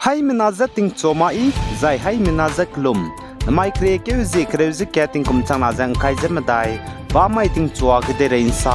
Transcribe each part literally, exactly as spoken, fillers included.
Haimena je tingchua ma i, zai haimena je kelum. Namai keriekeu zie kereu ze kat tingkum changna ze ngkai ze medai, bamai tingchua kedeirei nsa,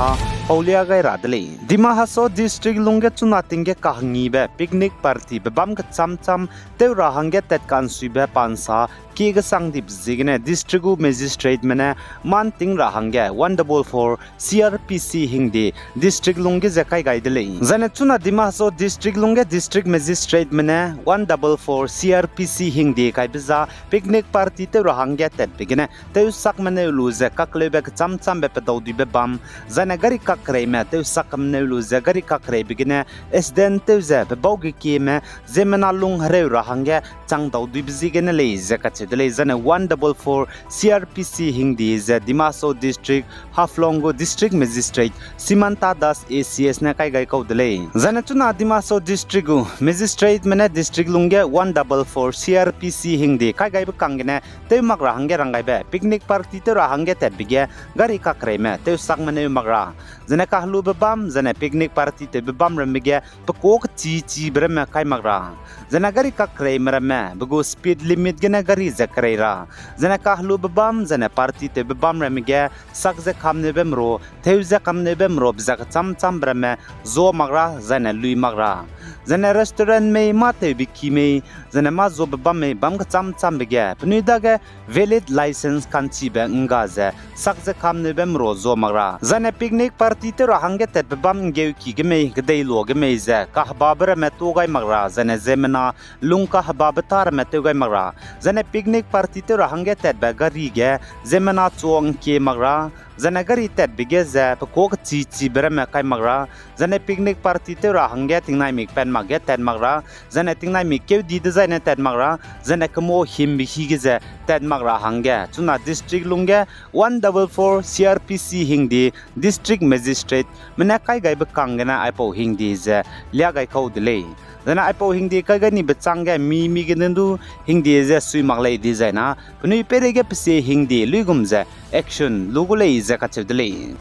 paulia gai ra de lei. Dima Hasao District lungge chuna ting ge kahangibe picnic party be bam kecham cham, tew ra hangge tat kansuibe pa nsa, kie gesang dibe ziegene district gu magistrate me ne man ting ra hangge one double four C R P C hingde district lungge ze kai gai de lei. Zaine chuna Dima Hasao District lungge district magistrate me ne one double four C R P C hingde kaibe za picnic party tew ra hangge tatbe gene tewsak meneu lu ze kakleube kecham chambe pedau duibe bam, zaine gari kakreime tewsak meneu lu ze gari kakreibe gene accident tew ze pe bau ge kieme ziemmena lung hereu ra hangge chang dau duibe ziegene lei ze kacheu de lei. Zaine one double four C R P C hingde ze Dima Hasao District Haflong gu District Magistrate Simanta Das A C S ne kai gai kau de lei. Zaine chuna Dima Hasao District gu magistrate me ne district lungge one double four C R P C hingde kai gaibe kang gene tew mak ra hangge rang gaibe picnic party tew ra hangge tatbe ge gari kakreime tewsak meneu mak ra, zaine kahelube bam, zaine picnic party tewbe bam ramme ge pekuâ kechi chibe ramme kai mak ra, zaine gari kakreime ramme be gu speed limit gene gari ze kerei ra, zaine kahelube bam, zaine party tewbe bam ramme ge sak ze kamneube mera, theu ze kamneube mera be ze kecham chambe ramme zua mak ra, zaine lui mak ra, zaine restaurant mei, mâ tewbe ki mei, zaine mâ zuabe bam mei bam kecham chambe ge penui dage valid license ka'nchibe ngga ze sak ze kamneube mera zua mak ra, zaine picnic party tew ra hangge tatbe bam nggeuki ge mei, kedeiloa ge mei ze kahebabe ramme tuâ gai mak ra, zaine ziemmena lung kahebabe tâ ramme tew gai mak ra, zaine picnic party tew ra hangge tatbe gari ge ziemmena chuâ ngkie mak ra, zaine gari tatbe ge ze pekuâ kechi chibe ramme kai mak ra, zaine picnic party tew ra hangge tingnaimik pat mak ge tat mak ra, zaine tingnaimik keu di dezaine tat mak ra, zaine kemua himbe hi ge ze tat mak ra hangge chuna district lungge one double four C R P C hingde district magistrate me ne kai gaibe kang gene aipau hingde ze lia gai kau de lei. Zaine aipau hingde kai gai nibe chang ge mi mi gene du hingde ze sui mak lei dizai na, penui peireige pesie hingde luigum ze action lu gu lei ze kacheu de lei.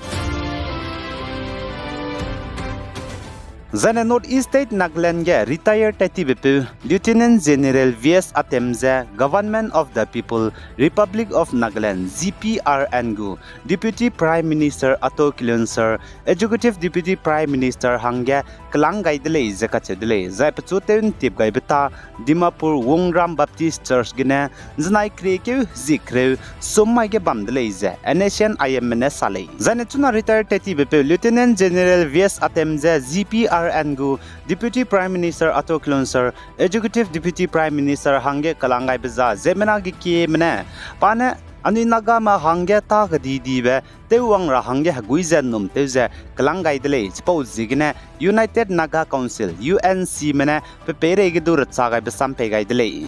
Zaine North East State Nagaland ge retire tat tibe peu Lieutenant General V S Atem ze Government of the People, Republic of Nagaland, G P R N gu Deputy Prime Minister Ato Kilonser, Executive Deputy Prime Minister hangge kelang gai de lei ze kacheu de lei. Zai pechu tew ntip gaibe ta Dimapur Wungram Baptist Church gene nzenai keriekeu zie kereu sum mai ge bam de lei ze N S C N I M me ne sa lei. Zaine chuna retire tat tibe peu Lieutenant General V S Atem ze G P R N gu Deputy Prime Minister Ato Kilonser, Executive Deputy Prime Minister hangge kelang gaibe za ziemmena ge kieme ne pa ne anui Nagame hangge tâ kedidibe tewwang ra hangge hegui ze nnum tew ze kelang gai de lei. Chipau ziegene United Naga Council, U N C me ne pe peirei ge du recha gaibe sam pei gai de lei.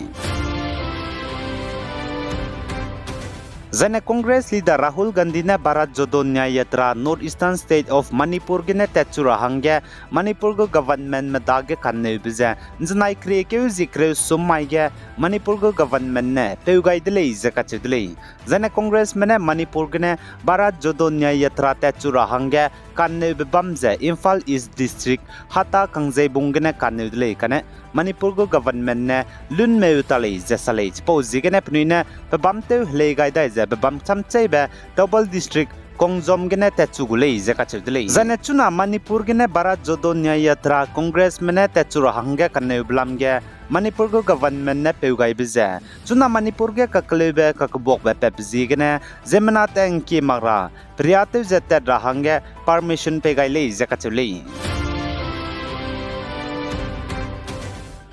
Zaine Congress leader Rahul Gandhi ne Bharat Jodo Nyay Yatra North Eastern State of Manipur gene tatchu ra hangge Manipur gu government me dage kanneube ze nzenai keriekeu zie kereu sum mai ge Manipur gu government ne peu gai de lei ze kacheu de lei. Zaine Congress me ne Manipur gene Bharat Jodo Nyay Yatra tatchu ra hangge kanneube bam ze Imphal East District Hata Kangjeibung gene kanneu de lei kane Manipur gu government ne lunmeu ta lei ze sa lei. Chipau ziegene penui ne pebâm tew helei gai dai ze pebâm chamcheibe Thoubal District Khongjom gene tatchu gu lei ze kacheu de lei. Zaine chuna Manipur gene Bharat Jodo Nyay Yatra Congress me ne tatchu ra hangge kanneube lam ge Manipur gu government ne peu gaibe ze chuna Manipur ge kakeleube kakebuakbe patbe ziegene ziemmena tangkie mak ra peria tew ze tat ra hangge permission pei gai lei ze kacheu lei.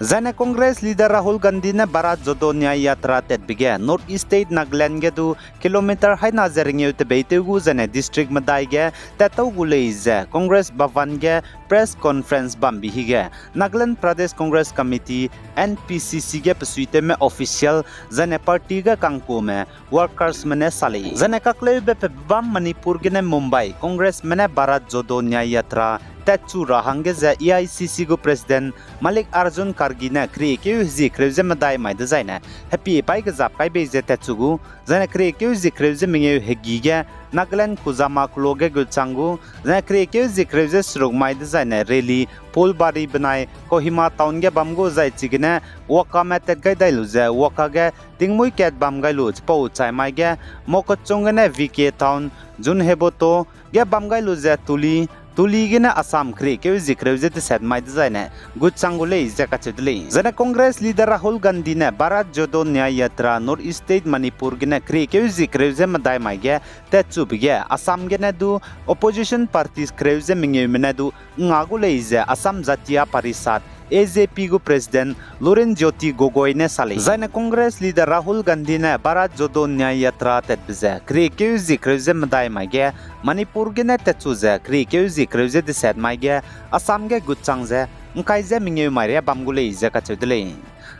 Zaine Congress leader Rahul Gandhi ne Bharat Jodo Nyay Yatra tatbe ge North East State Nagaland ge du kilometer haina ze rengeu tebeitew gu zaine district medai ge tattau gu lei ze Congress Bhavan ge press conference bambe hige Nagaland Pradesh Congress Committee, N P C C ge pesuitewme official zaine party ge kangkume workers me ne sa lei. Zaine kakleube pebâm Manipur gene Mumbai Congress me ne Bharat Jodo Nyay Yatra tatchu ra hangge ze A I C C gu President Mallikarjun Kharge ne keriekeu hezie kereu ze medai mai dezaine hepie paî kezap kai bei ze tatchu gu, zaine keriekeu hezie kereu ze mengeu hegî ge Nagaland Kuzama keloa ge gutchang gu, zaine keriekeu hezie kereu ze seruk mai dezaine rally Phulbari benai Kohima town ge bam gu zai chigene Wokha me tat gai dai lu ze Wokha ge tingmuî kat bam gai lu chipau chai mai ge Mokokchung gene V K town, Zunheboto ge bam gai lu ze Tuli, Tuli gene Assam keriekeu hezie kereu ze deset mai dezaine gutchang gu lei ze kacheu de lei. Zaine Congress leader Rahul Gandhi ne Bharat Jodo Nyay Yatra North East State Manipur gene keriekeu hezie kereu ze medai mai ge tatchube ge Assam gene du opposition parties kereu ze mengeume ne du nga gu lei ze Assam Jatiya Parishad, A J P gu President Lurinjyoti Gogoi ne sa lei. Zaine Congress leader Rahul Gandhi ne Bharat Jodo Nyay Yatra tatbe ze keriekeu hezie kereu ze medai mai ge Manipur gene tatchu ze keriekeu hezie kereu ze deset mai ge Assam ge gutchang ze ngkai ze mengeu mai riâ bam gu lei ze kacheu de lei.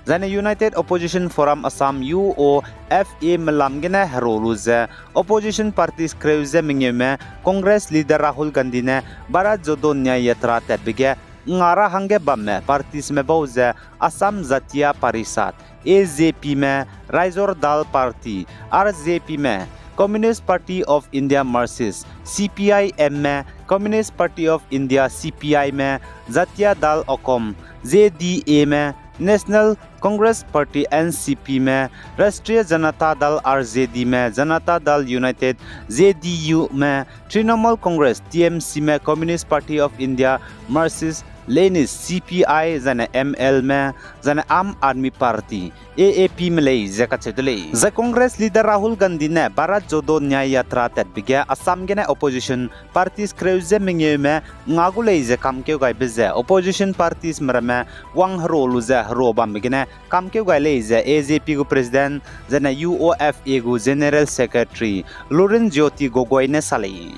Zaine United Opposition Forum Assam, U O F A me lam gene hero lu ze opposition parties kereu ze mengeume Congress leader Rahul Gandhi ne Bharat Jodo Nyay Yatra tatbe ge nga ra hangge bamme partiesme bau ze Assam Jatiya Parishad, A J P me, Raizor Dal Party, R J P me, Communist Party of India Marxist, C P I M me, Communist Party of India, C P I me, Jatiya Dal Asom, J D A me, National Congress Party, N C P me, Rashtriya Janata Dal, R J D me, Janata Dal United, J D U me, Trinamool Congress, T M C me, Communist Party of India Marxist, Leninist, C P I, zaine M L me, zaine Aam Aadmi Party, A A P me lei ze kacheu de lei. Zai Congress leader Rahul Gandhi ne Bharat Jodo Nyay Yatra tatbe ge Assam gene opposition parties kereu ze mengeume nga gu lei ze kamkeu gaibe ze opposition partiesme ramme wang hero lu ze hero bambe gene kamkeu gai lei ze A J P gu President, zaine U O F A gu General Secretary Lurinjyoti Gogoi ne sa lei.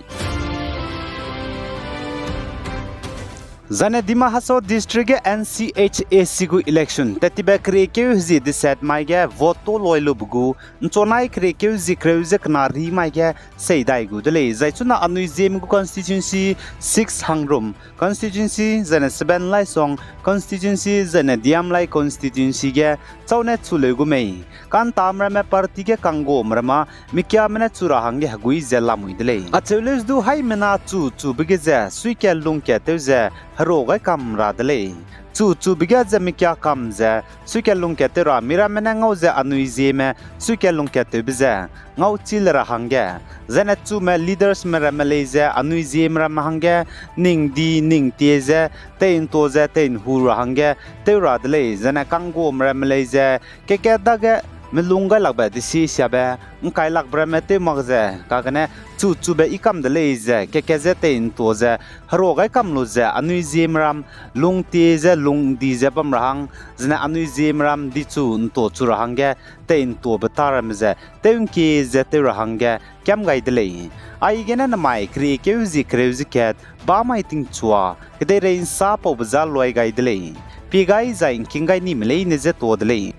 Zaine Dima Hasao District ge N C H A C gu election tattibe keriekeu hezie deset mai ge vote to loi lube gu, nchonai keriekeu hezie kereu ze kena ri mai ge seidai gu de lei. Zai chuna anui Zeme gu constituency six Hangrum constituency, zaine seven Laisong constituency, zaine Diamlai constituency ge chau ne chu leu gu mei. Kantame ramme party ge kangguame ramme mikiame ne chu ra hangge hegui ze lamui de lei. Acheu leu du haimena chu chube ge ze suikat lungkat tew ze hero gai kam ra de lei. Chu chube ge ze mikia kam ze suikat lungkat tew ra miramme ne ngau ze anui Zeme suikat lungkat tewbe ze ngau chi le ra hangge, zaine chume leadersme ramme lei ze anui Zeme ramme hangge ning di ning tie ze tei nto ze tei nhu ra hangge tew ra de lei. Zaine kangguame ramme lei ze keke dage melung gai lakbe desi siabe ngkai lakbe ramme tew mak ze kagene chu chube i kam de lei ze keke ze tei nto ze hero gai kam lu ze anui Zeme ram lung tie ze lung di ze bam ra hang, zaine anui Zeme ram di chu nto chu ra hangge tei ntobe ta ramme ze tew ngkie ze tew ra hangge kiam gai de lei. Aigene namai keriekeu hezie kereu ze kat ba mai tingchua kedeirei nsa paube za luai gai de lei. Pie gai zai ngking gai nime leine ze tuâ de lei.